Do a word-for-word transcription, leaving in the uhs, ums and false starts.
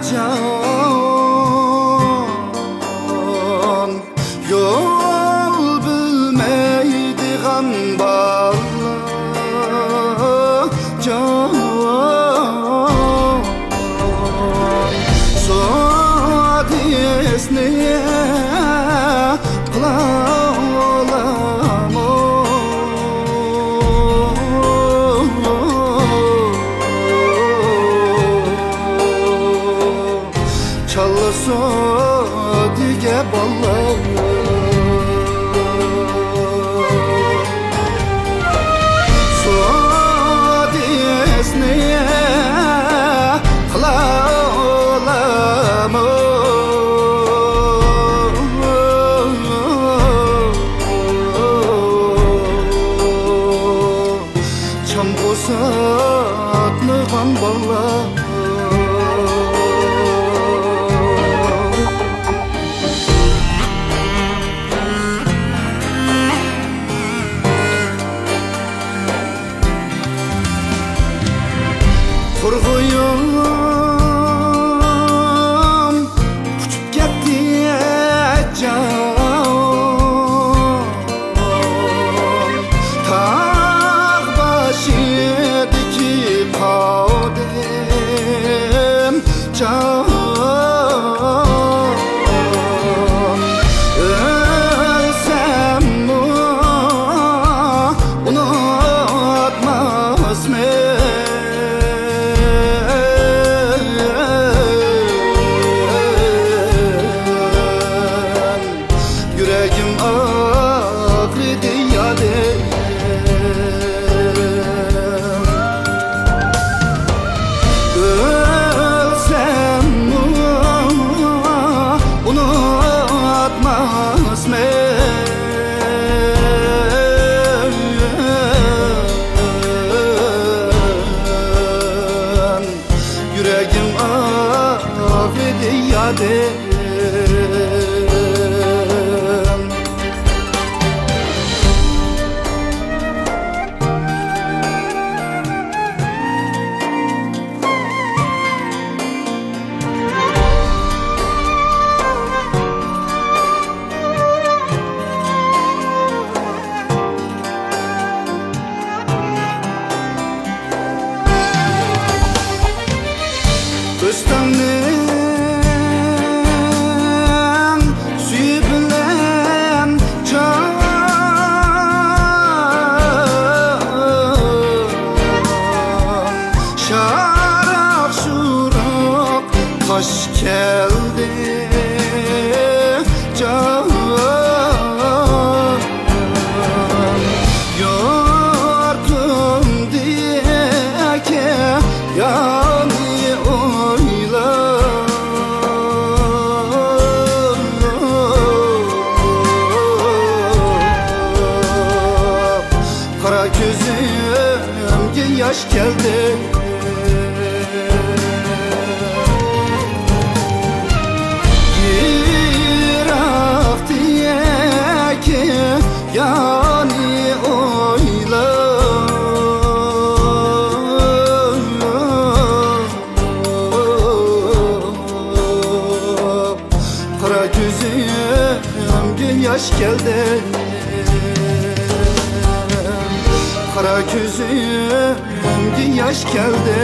جان، يول بىلمەيدىغان بالىلار جان، سادىسنى قىلالامۇ؟ چالسا دېگە بالىلار، سادىسنى قىلالامۇ؟ چامغۇر ساتمىغان بالىلار، قۇرغۇيۇم ئۇچۇپ كەتتى جان، تاغ باشىدىكى قادىم جان، ئۆلسەممۇ ئۇنتۇماسمەن. يۈرىكىم ئاغرىدى يادىم، ئۆلسەممۇ ئۇنتۇماسمەن. يۈرىكىم ئاغرىدى يادىم. ئۆستەڭنىڭ سۈيى بىلەن جان، شاراق-شۇراق تاش كەلدى جان، يۇرتۇمدىكى يارنى ئويلاپ، قارا كۆزۈمگە ياش كەلدى. يىراقتىكى يارنى ئويلاپ، قارا كۆزۈمگە ياش كەلدى. قارا كۆزۈمگە ياش كەلدى.